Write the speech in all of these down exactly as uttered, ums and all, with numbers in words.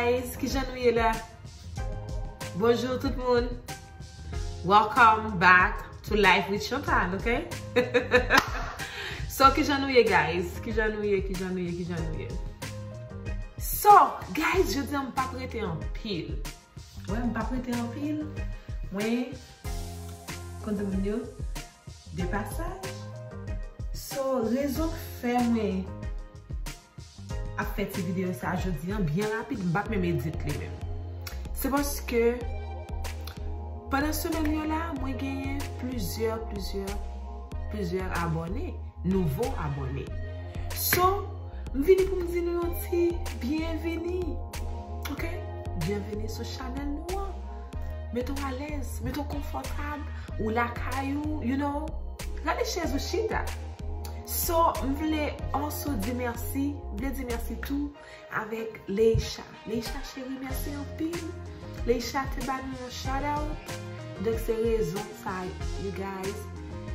Guys, kijan nou ye la? Bonjou tout moun. Welcome back to Life with Chantal, ok? So, kijan nou ye, guys? Kijan nou ye, kijan nou ye, kijan nou ye? So, guys, jodi a m p ap rete anpil. Wè, m p ap rete anpil. Mwen, konn di moun yo, de pasaj. So, rezon k fè mwen ap fè ti videyo sa jodi an, byen rapid, m p ap menm edit li menm. Se paske pandan semèn yo la, mwen genyen plizyè, plizyè, plizyè abòne, nouvo abòne. So, m vini pou m di nou yon ti byenvini. Ok? Byenvini sou chanèl nou an. Mete w alèz, mete w konfòtab, ou lakay ou, you know. Gade chèz ou chita. So, m vle also di mèsi, m vle di mèsi tou avèk Leisha. Leisha cheri, mèsi anpil. Leisha te ba nou yon shout out. Donk se rezon sa, you guys,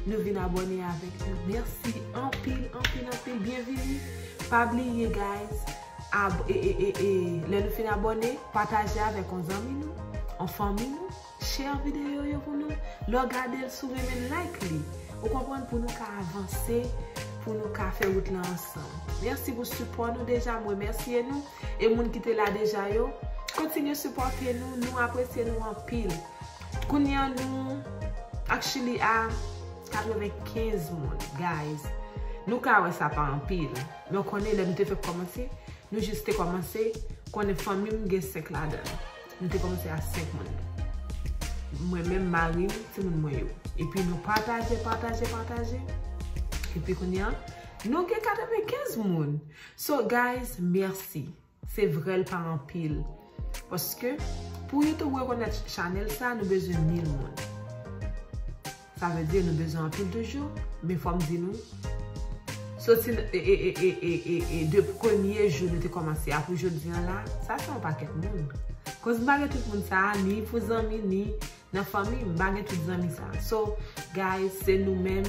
nou vin abòne avèk nou. Mèsi anpil, anpil, anpil. Byenvini. Pa bliye, guys, ab e, e, e, e, lè nou fin abòne, pataje avèk yon zanmi nou, yon fanmi nou. Share videyo yo pou nou. Lè w gade l, si w renmen, like li. Ou konprann, pou nou ka avanse, pou nou ka fè wout lan ansanm. Mèsi pou sipò nou deja, m remèsye nou. E moun ki te la deja yo, kontinye sipòte nou, nou apresye nou anpil. Kounye a nou actually a katrevenkenz moun, guys. Nou ka wè sa pa anpil, men w konnen lè nou te fèk kòmanse, nou jis te kòmanse, konnen fanmi m gen senk ladan l. Nou te kòmanse a senk moun. Mwen menm, mari m, timoun mwen yo. Epi nou pataje, pataje, pataje. Epi kounye a, nou gen katrevenkenz moun. So, guys, mèsi. Se vrè l pa anpil. Paske, pou YouTube rekonèt chanèl sa, nou bezwen mil moun. Sa vle di nou bezwen anpil toujou, men fò m di nou, soti n-, e, e, de premye jou nou te kòmanse a pou jodi an la, sa se yon pakèt moun. Koz m pa gen tout moun sa a, ni pou zanmi, ni nan fanmi, m pa gen tout zanmi sa a. So, guys, se nou menm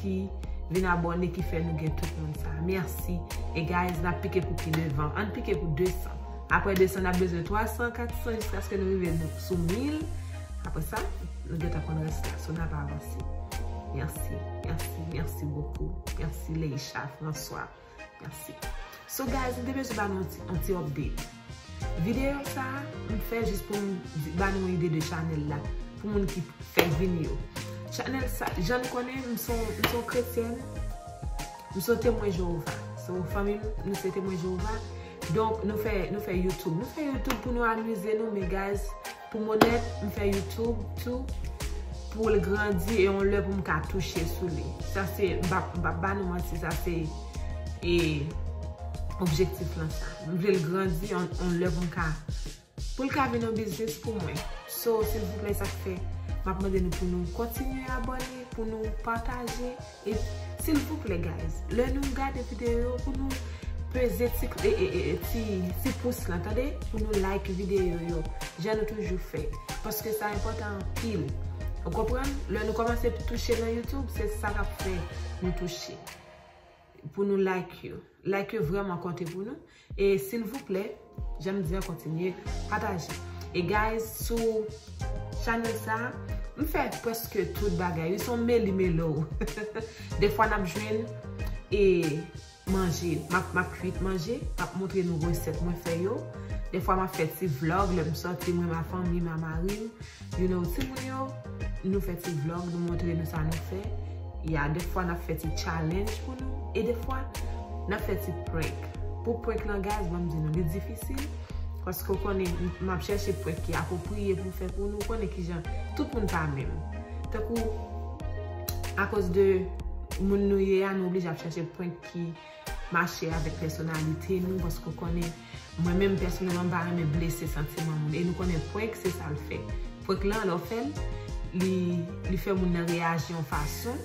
ki vin abòne ki fè nou gen tout moun sa a. Mèsi. E guys, n ap pike pou pi devan. Ann pike pou de san. Apre de san, n ap bezwen twa san, kat san, jiskaske nou rive nou sou mil. Apre sa, nou gentan konn rès la. So, n ap avanse. Mèsi, mèsi, mèsi bokou. Mèsi Leisha François. Mèsi. So, guys, m te bezwen ba nou yon ti, yon ti update. Videyo sa a, m fè jis pou m di, ba nou yon ide de chanèl la. Pou moun ki fèk vini yo. Chanèl sa, jan nou konnen, m se yon, m se yon kretyèn. M se yon Temwen Jewova. So, fanmi m, nou se Temwen Jewova. Donk, nou fè, nou fè YouTube. Nou fè YouTube pou nou amize nou, men guys, pou m onèt, m fè YouTube tou pou l grandi e yon lè pou m ka touche sou li. Sa se, m p ap, m p ap ba nou manti, sa se, e, objektif lan sa. M vle l grandi yon, yon lè pou m ka, pou l ka vin yon biznis pou mwen. So, silvouplè, sa k fè m ap mande nou pou nou kontinye abòne, pou nou pataje, e silvouplè, guys, lè nou gade videyo yo, pou nou peze ti, e, e, e, e, ti, ti pous lan, tande? Pou nou like videyo yo, jan nou toujou fè. Paske sa enpòtan anpil. Ou konprann? Lè nou kòmanse touche nan YouTube, se sa k ap fè nou touche. Pou nou like yo. Like yo vrèman konte pou nou. E silvouplè, jan m di an, kontinye pataje. E guys, sou chanèl sa, m fè prèske tout bagay. Wi, se yon meli melo. Defwa n ap jwenn e manje. M ap, m ap kwit manje, m ap montre nou resèt mwen fè yo. Defwa m ap fè ti vlog, lè m sòti, mwen, ma fanmi, ma mari m. You know, timoun yo, nou fè ti vlog, nou montre nou sa nou fè. Ya, defwa n ap fè ti challenge pou nou. E defwa, n ap fè ti prank. Pou prank lan, guys, ban m di nou, li difisil. Paske w konnen, m, m ap chèche prank ki apwopriye pou m fè pou nou. Ou konnen kijan, tout moun pa menm. Tankou, akoz de moun nou ye a, nou oblije ap chèche prank ki mache avèk pèsonalite nou, paske w konnen, mwen menm pèsonèlman, m pa renmen blese santiman moun. E nou konnen prank, se sa l fè. Prank lan, lè w fè l, li, li fè moun nan reyaji yon fason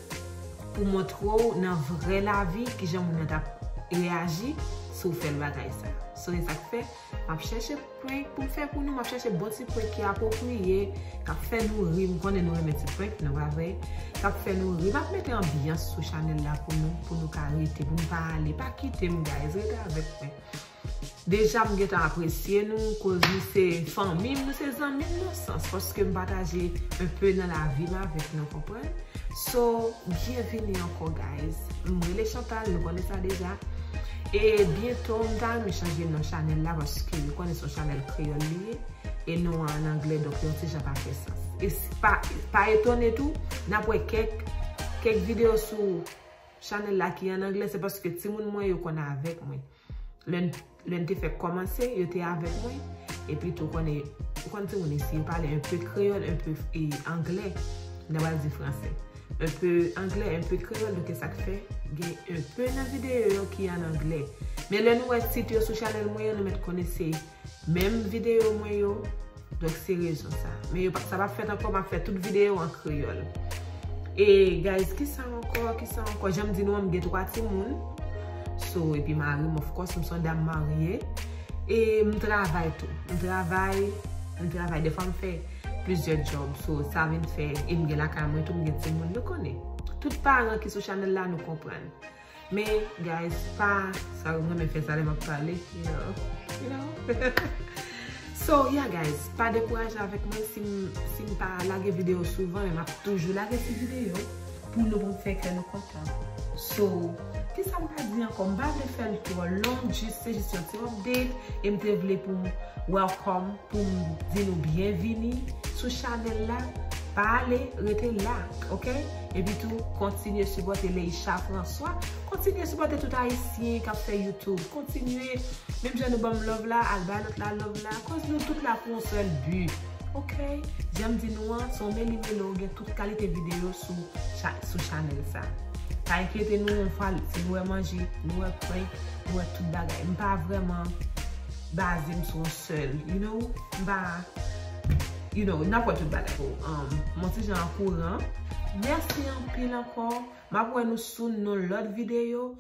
pou montre w nan vrè lavi kijan moun nan t ap reyaji si w fè l bagay sa. So, e sa k fè, m ap chèche prank pou m fè pou nou, m ap chèche bon ti prank ki apwopriye, k ap fè nou ri. M konnen nou renmen ti prank, non, pa vre? K ap fè nou ri. M ap mete anbyans sou chanèl la pou nou, pou nou ka rete, pou nou pa ale. Pa kite m, guys, rete avèk mwen. Deja m gentan apresye nou, koz nou se fanmi m, nou se zanmi m nan sans, paske m pataje un peu nan lavi m avèk nou, konprann? So, byenvini ankò, guys. M rele Chantal, nou konnen sa deja. E byento, m ta renmen chanje non chanèl la, paske nou konnen se yon chanèl kreyòl li ye. E non an anglè, donk yon ti jan pa fè sans. E s- pa, pa etone tou, n ap wè kèk, kèk videyo sou chanèl la ki an anglè, se paske timoun mwen yo konn avèk mwen. Lè n, lè n te fèk kòmanse, yo te avèk mwen. Epi tou, konnen, ou konn timoun isi, yo pale un peu kreyòl, un peu, e, anglè. N a pral di fransè. Un peu anglè, un peu kreyòl, donk e sa k fè gen un peu nan videyo yo ki an anglè. Men lè nou wè tit yo sou chanèl mwen an, nou mèt konnen se menm videyo mwen yo. Donk se rezon sa. Men yo pa, sa p ap fèt ankò, m ap fè tout videyo an kreyòl. E guys, kisa ankò, kisa ankò? Jan m di nou an, m gen twa timoun. So, epi mari m, of course, m se yon dam marye. E m travay tou. M travay, m travay. Defwa m fè plizyè job. So, sa vin fè, e m gen lakay mwen tou, m gen timoun, nou konnen. Tout paran ki sou chanèl la, nou konprann. Men, guys, pa, sa yo renmen fè sa lè m ap pale, you know, you know. So, yeah, guys, pa dekouraje avèk mwen. Si m, si m pa lage videyo souvan, men m ap toujou lage ti videyo pou nou, pou m fè kè nou kontan. So, kisa m ka di ankò? M pa vle fè l twò long, jis, se jis yon ti update, e m te vle pou m welcome, pou m di nou byenvini sou chanèl la. Pa ale, rete la, ok? Epi tou, kontinye sipòte Leisha François, kontinye sipòte tout Ayisyen k ap fè YouTube, kontinye, menm jan nou ban m love la, al bay lòt la love la, koz nou tout la pou yon sèl bi, ok? Jan m di nou an, se yon meli melo, gen tout kalite videyo sou cha-, sou chanèl sa. Pa enkyete nou, yon fwa, si nou wè manje, nou wè prank, nou wè tout bagay. M pa vrèman baze m sou yon sèl, you know, m pa, you know, n ap wè tout bagay. Um, m on ti jan an kouran. Mèsi anpil ankò. M ap wè nou sou yon lòt videyo.